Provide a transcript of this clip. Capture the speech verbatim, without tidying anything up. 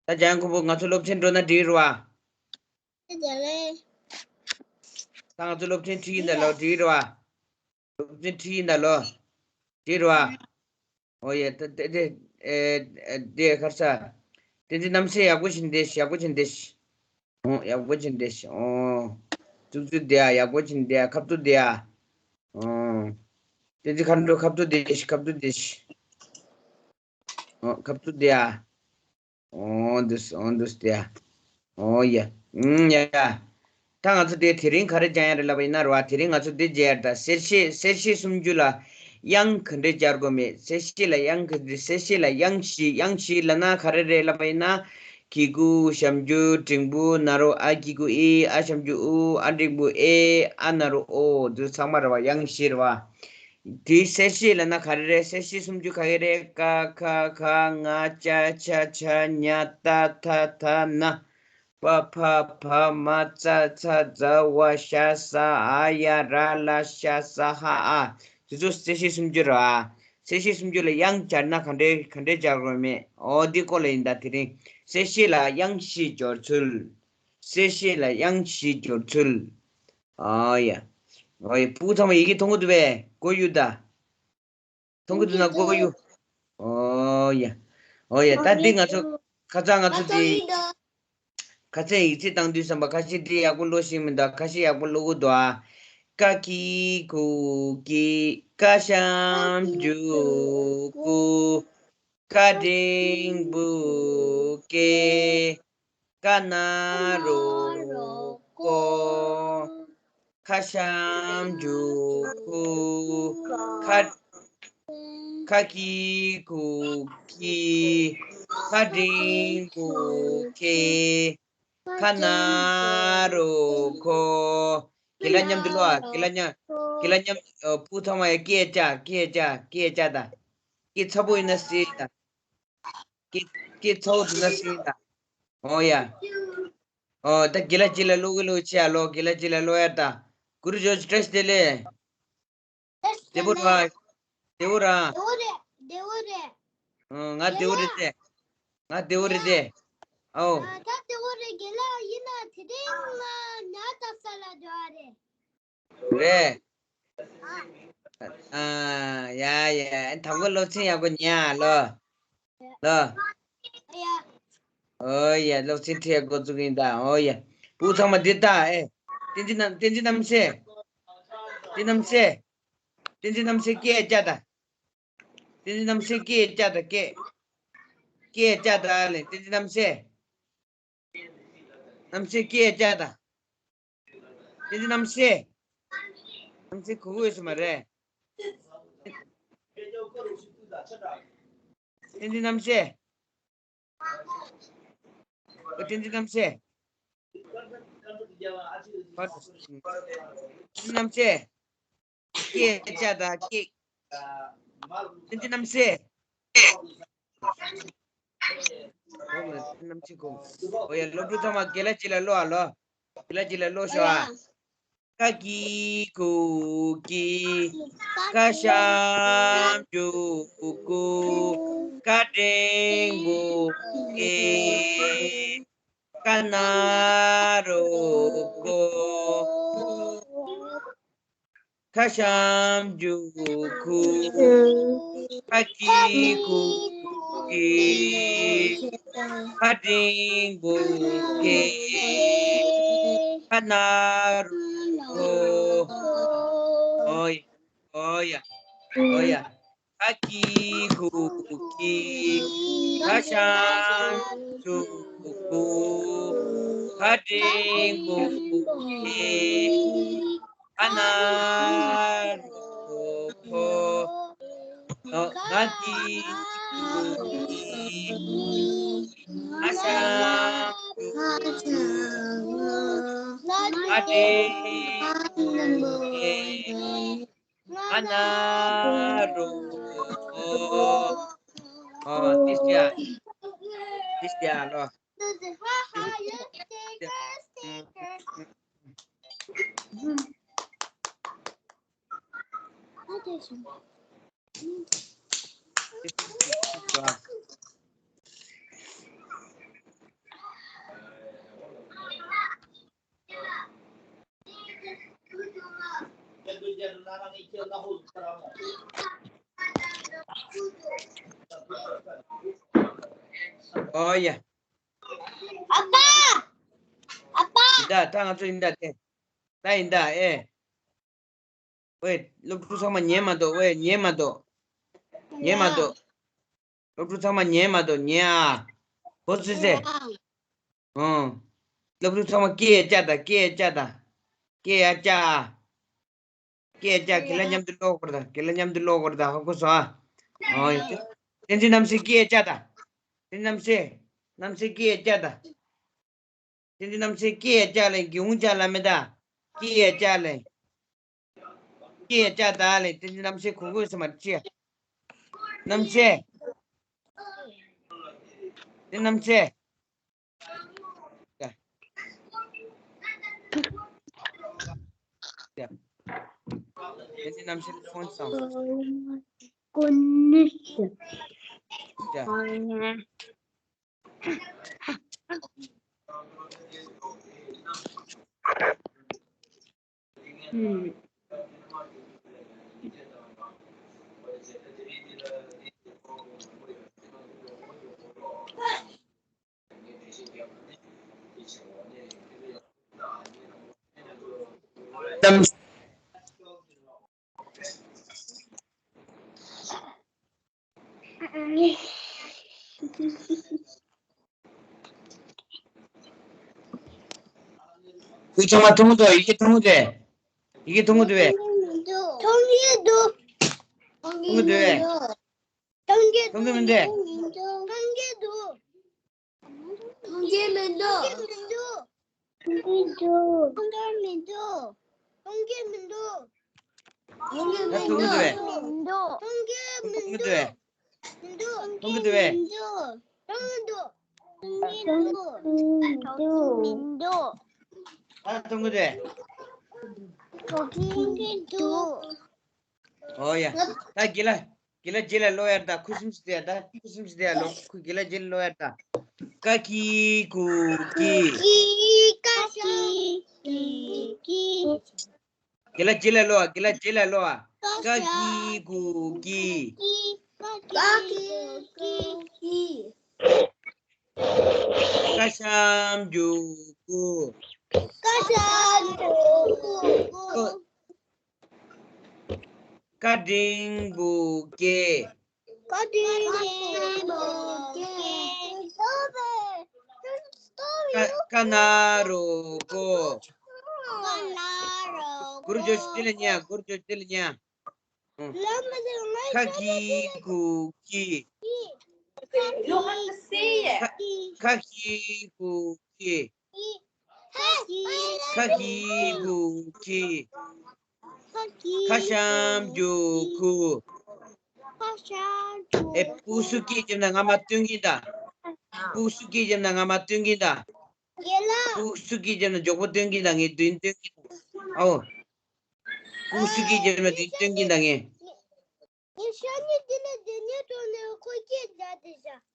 ད་ལྗང་ཁུ་བོ་ང་ཚོ་སློབ་ཚན་འགྲོ་ན་འགྲིག་རེད་བ། ད་ང་ཚོ་སློབ་ཚན་ཁྲིད་ཡིན་ད་ལོ་འགྲིག་རེད་བ། སློབ་ཚན་ཁྲིད་ཡིན་ད་ལོ། འགྲིག་རེད་བ། ཨོ་ཡེ། ད་དེ་དེ་ཨེ་ཨེ་དེ་ཁར་ས། དེ་ཚོ་རྣམ་ཤེས་ཡག་པོ་བྱིན་ཏེ་ཡག་པོ་བྱིན་ཏེ། ཨོ་ཡག་པོ་བྱིན་ཏེ། ཨོ། ཙུག་ཙུག་དེ་ཡ་ཡག་པོ་བྱིན་ཏེ་ཡ་ཁབ་ཏུ་དེ་ཡ། ཨོ། དེ་ཚོ་ཁར་འགྲོ་ཁབ་ཏུ་དེ་ཤི་ཁབ་ཏུ་དེ་ཤི། ཨོ་ཁབ་ཏུ་དེ་ཡ། འོ་འདུག་འོ་འདུག་སྟེ། འོ་ཡ། ཨུམ་ཡ་ཡ། ད་ང་ཚོ་དེ་དེ་རིང་ག་རེ་སྦྱང་ཡ་རེད་ལབ་པ་ཡིན་ན་རེད་བ། དེ་རིང་ང་ཚོ་འདི་མཇལ་ཡ་རེད། ད་གསལ་བཤད་གསལ་བཤད་སུམ་ཅུ་ལ་དབྱངས་ག་འདྲས་སྦྱར་དགོས་མེད། གསལ་བཤད་ལ་དབྱངས་ག་འདྲས། གསལ་བཤད་ལ་དབྱངས་བཞི། དབྱངས་བཞི་ལབ་ན་ག་རེ་རེད་ལབ་པ་ཡིན་ན། གི་གུ་ཞབས་ཀྱུ་འགྲེང་བུ་ན་རོ། ཨ་གི་གུ་ཨི། ཨ་ཞབས་ཀྱུ་ཨུ། ཨ་འགྲེང་བུ་ཨེ། ཨ་ན་རོ་ཨོ། འདི་ཚང་མ་རེད་བ། དབྱངས་བཞི་རེད་བ། དེའི་གསལ་བཤད་ལབ་ན་ག་རེ་རེད། གསལ་བཤད་སུམ་ཅུ་ག་གེ་རེད། ཀ་ཁ་ག་ང་ཅ་ཆ་ཇ་ཉ་ཏ་ཐ་ད་ན་པ་ཕ་བ་མ་ཙ་ཚ་ཛ་ཝ་ཤ་ས་འ་ཡ་ར་ལ་ཤ་ས་ཧ་འ། དེ་ཚོ་གསལ་བཤད་སུམ་ཅུ་རེད་བ། གསལ་བཤད་སུམ་ཅུ་ལ་དབྱངས་སྦྱར་ན་ག་འདྲས་ག་འདྲས་སྦྱར་དགོས་མེད། འོ་འདི་སྐོར་ལ་ཡིན། ད་དེ་རིང་གསལ་བཤད་ལ་དབྱངས་བཞི་སྦྱོར་ཚུལ། གསལ་བཤད་ལ་དབྱངས་བཞི་སྦྱོར་ཚུལ། ཨོ་ཡ། ཨོ་ཡ། ཕྲུ་གུ་ཚང་མ་ཡི་གེ་མཐོང་གི་འདུག་པས། གོ་ཡུ་ད། མཐོང་གི་འདུག་ན་གོ་ཡུ། ཨོ་ཡ། ཨོ་ཡ། ད་འདི་ང་ཚོ་ཁ་སང་ང་ཚོ་འདི་ཁ་སང་ཡིག་ཚད་བཏང་དུས་ཙམ་པ་ཁ་ཤས་འདི་ཡག་པོ་ཀློག་ཤེས་མི་འདུག་ཁ་ཤས་ཡག་པོ་ཀློག་གི་འདུག་ཨ། ཀ་གི་གུ་གི། ཀ་ཞབས་ཀྱུ་ཀུ། ཀ་འགྲེང་བུ་ཀེ། ཀ་ན་རོ་ཀོ། ཁ་ཞབས་ཀྱུ་ཁུ། ཁ། ཁ་གི་གུ་ཁི། ཁ་འགྲེང་བུ་ཁེ། ཁ་ན་རོ་ཁོ། དགེ་ལགས་མཉམ་དུ་ཀློག་ཨ། དགེ་ལགས་མཉམ། དགེ་ལགས་མཉམ། ཨ། ཕྲུ་གུ་ཚང་མ་ཡ་སྐད་རྒྱག་སྐད་རྒྱག་སྐད་རྒྱག་ད། སྐད་ཚ་པོ་ཡིན་ན་སེ་ད། སྐད་སྐད་ཚ་པོ་འདུག་ན་སེ་ད། ཨོ་ཡ། ཨོ་ད་དགེ་ལགས་གཅིག་ལ་ཀློག་གི་ཀློག་ཅི་ཡ་ཀློག་དགེ་ལགས་གཅིག་ལ་ཀློག་ཡ་ད། གུ་རུ་ཇོ་བཀྲ་ཤིས་བདེ་ལེགས། བདེ་པོ་ར། བདེ་པོ་ར། བདེ་པོ་རེད། བདེ་པོ་རེད། ཨོ་ང་བདེ་པོ་རེད་དེ། ང་བདེ་པོ་རེད་དེ། ཨོ། ཨ་ད་བདེ་པོ་རེད། དགེ་ལགས་ཡིན་ན་དེ་རིང་ང་ཉ་ཏ་ས་ལ་འགྲོ་བ་རེད། རེད། ཨ་ཡ་ཡ། དང་པོ་སློབ་ཚན་ཡག་པོ་ཉན་ཨ་ལོ། ལོ། ཨོ་ཡ། སློབ་ཚན་ཁྲིད་འགོ་བཙུགས་ཡིན་ད། ཨོ་ཡ། ཕྲུ་གུ་ཚང་མ་འདི་ལྟ་ཨེ། བསྟན་འཛིན་རྣམ་བསྟན་འཛིན་རྣམ་སྲས། བསྟན་རྣམ་སྲས། བསྟན་འཛིན་རྣམ་སྲས་སྐད་རྒྱག་ད། བསྟན་འཛིན་རྣམ་སྲས་སྐད་རྒྱག་ད་སྐད། སྐད་རྒྱག་ད་ལེ་བསྟན་འཛིན་རྣམ་སྲས། རྣམ་སྲས་སྐད་རྒྱག་ད། བསྟན་འཛིན་རྣམ་སྲས། རྣམ་སྲས་གོ་གི་ཡོད་ས་མ་རེད། བསྟན་འཛིན་རྣམ་སྲས། ཨོ་བསྟན་འཛིན་རྣམ་སྲས། བསྟན་འཛིན་རྣམ་སྲས། སྐད་རྒྱག་ད་སྐད། བསྟན་འཛིན་རྣམ་སྲས། རྣམ་སྲས་གོ། ཨོ་ཡ། སློབ་ཕྲུག་ཚང་མ་དགེ་ལགས་གཅིག་ལ་ཀློག་ཨ་ལོ། དགེ་ལགས་གཅིག་ལ་ཀློག་ཤོག་ཨ། ཀ་གི་གུ་གི། ཀ་ཞབས་ཀྱུ་ཀུ། ཀ་འགྲེང་བུ་ཀེ། ཀ་ན་རོ་ཀོ། ཁ་ཞབས་ཀྱུ་ཁུ། ཁ་གི་གུ་གི། ཁ་འགྲེང་བུ་ཁེ། ཁ་ན་རོ་ཁོ། ཨོ་ཡ། ཨོ་ཡ། ཨོ་ཡ། ཁ་གི་གུ་གི། ཁ་ཞབས་ཀྱུ་ཁུ། ཁ་འགྲེང་བུ་ཁེ། ཁ་ན་རོ་ཁོ། ཨོ། ང་གི་གུ་གི། ཁ་ཞབས་ཀྱུ་ཁུ། ཁ་འགྲེང་བུ་ཁེ། ཁ་ན་རོ་ཁོ། ཨོ། ཏིས་ཡ། ཏིས་ཡ་ལོ། ཨོ་ཡ། ཨ་ཕ། ཨ་ཕ། ཡིན་ད། ད་ང་ཚོ་ཡིན་ད་དེ། ད་ཡིན་ད་ཨེ། ཝེ། སློབ་ཕྲུག་ཚང་མ་ཉན་མ་གཏོགས། ཝེ། ཉན་མ་གཏོགས། ཉན་མ་གཏོགས། སློབ་ཕྲུག་ཚང་མ་ཉན་མ་གཏོགས། ཉན་ཨ། གོ་ཚོད་ཚེ། ཨང་། སློབ་ཕྲུག་ཚང་མ་སྐད་ཡ་བཅག་ད། སྐད་ཡ་བཅག་ད། སྐད་ཡ་བཅག་ཨ། སྐད་ཡ་བཅག་དགེ་ལ་མཉམ་དུ་ཀློག་དགོས་རེད་ད། དགེ་ལ་མཉམ་དུ་ཀློག་དགོས་རེད་ད། ཧ་གོ་སོང་ཨ། ཨོ་ཡ། བསྟན་འཛིན་རྣམ་སྲས་སྐད་ཡ་བཅག་ད། བསྟན་འཛིན་རྣམ་སྲས། རྣམ་སྲས་སྐད་ཡ་བཅག་ད། བསྟན་འཛིན་རྣམ་སྲས་སྐད་ཡ་བཅག་ལེ། གི་འུ་ཅག་ལ་མེ་ད། སྐད་ཡ་བཅག་ལེ། སྐད་ཡ་བཅག་ད་ལེ། བསྟན་འཛིན་རྣམ་སྲས་གོ་གོས་སེ་མ་ཅི། རྣམ་སྲས། བསྟན་རྣམ་སྲས། ཡ། ཡ། བསྟན་འཛིན་རྣམ་སྲས་ཕོན་སང་། ཀུན་ནས། ཡ། ཁྱོད་ཚང་མ་མཐོང་གི་འདུག་ཡི་གེ་མཐོང་གི་འདུག་ཡི་གེ་མཐོང་གི་འདུག་བས། མཐོང་གི་འདུག་མཐོང་གི་འདུག་མཐོང་གི་མི་འདུག་མཐོང་གི་མི་འདུག་མཐོང་གི་མི་འདུག་མཐོང་གི་མི་འདུག་མཐོང་གི་མི་འདུག་མཐོང་གི་མི་འདུག་མཐོང་གི་མི་འདུག་མཐོང་གི་མི་འདུག་མཐོང་གི་འདུག་མཐོང་གི་འདུག་མཐོང་གི་འདུག་མཐོང་གི་མི་འདུག་མཐོང་གི་མི་འདུག་མཐོང་གི་མི་འདུག་ད་མཐོང་གི་འདུག་མཐོང་གི་འདུག་ཨོ་ཡ། ད་དགེ་ལ། དགེ་ལ་རྗེས་ལ་ཀློག་ཡ་ད། ཁུ་སིམ་སི་དེ་ད། ཁུ་སིམ་སི་དེ་ཀློག་ཁུ། དགེ་ལ་རྗེས་ལ་ཀློག་ཡ་ད། ཀ་ཀི་གུ་ཀི། ཀ་ཀི་གུ་ཀི། དགེ་ལ་རྗེས་ལ་ཀློག་དགེ་ལ་རྗེས་ལ་ཀློག་ཀ་ཀི་གུ་ཀི། ཀ་ཀི་གུ་ཀི། ཀ་ཤམ་གུ་གུ། ཀ་ཤམ་གུ་གུ། ཀ་འགྲེང་བུ་ཀེ། ཀ་འགྲེང་བུ་ཀེ། ཀ་ཀ་ན་རོ་ཀོ། ཀ་ན་རོ་ཀོ། གུར་ཇོ་ཤི་དེ་ལ་ཉ། གུར་ཇོ་ཤི་དེ་ལ་ཉ། ཁ་ཁི་གུ་ཁི། ཁ་ཁི་གུ་ཁི། ཁ་ཁི་གུ་ཁི། ཁ་ཤམ་གུ་ཁུ། ཨེ། སྤུ་སུ་སྐད་བརྒྱབ་ན་ང་མ་སྟོན་གྱིན་ད། སྤུ་སུ་སྐད་བརྒྱབ་ན་ང་མ་སྟོན་གྱིན་ད། སྤུ་སུ་སྐད་བརྒྱབ་ན་མགྱོགས་པོ་སྟོན་གྱིན་ད། ངས་མདུན་སྟོན་གྱིན་ད། ཨོ། སྤུ་སུ་སྐད་བརྒྱབ་ན་མདུན་སྟོན་གྱིན་ད་ངས། ངས་ཤ་ཉེ་འདི་ལ་འདི་ཉེ་གྲོང་ནས་ཁོ་སྐད་རྒྱག་དེ་བཞག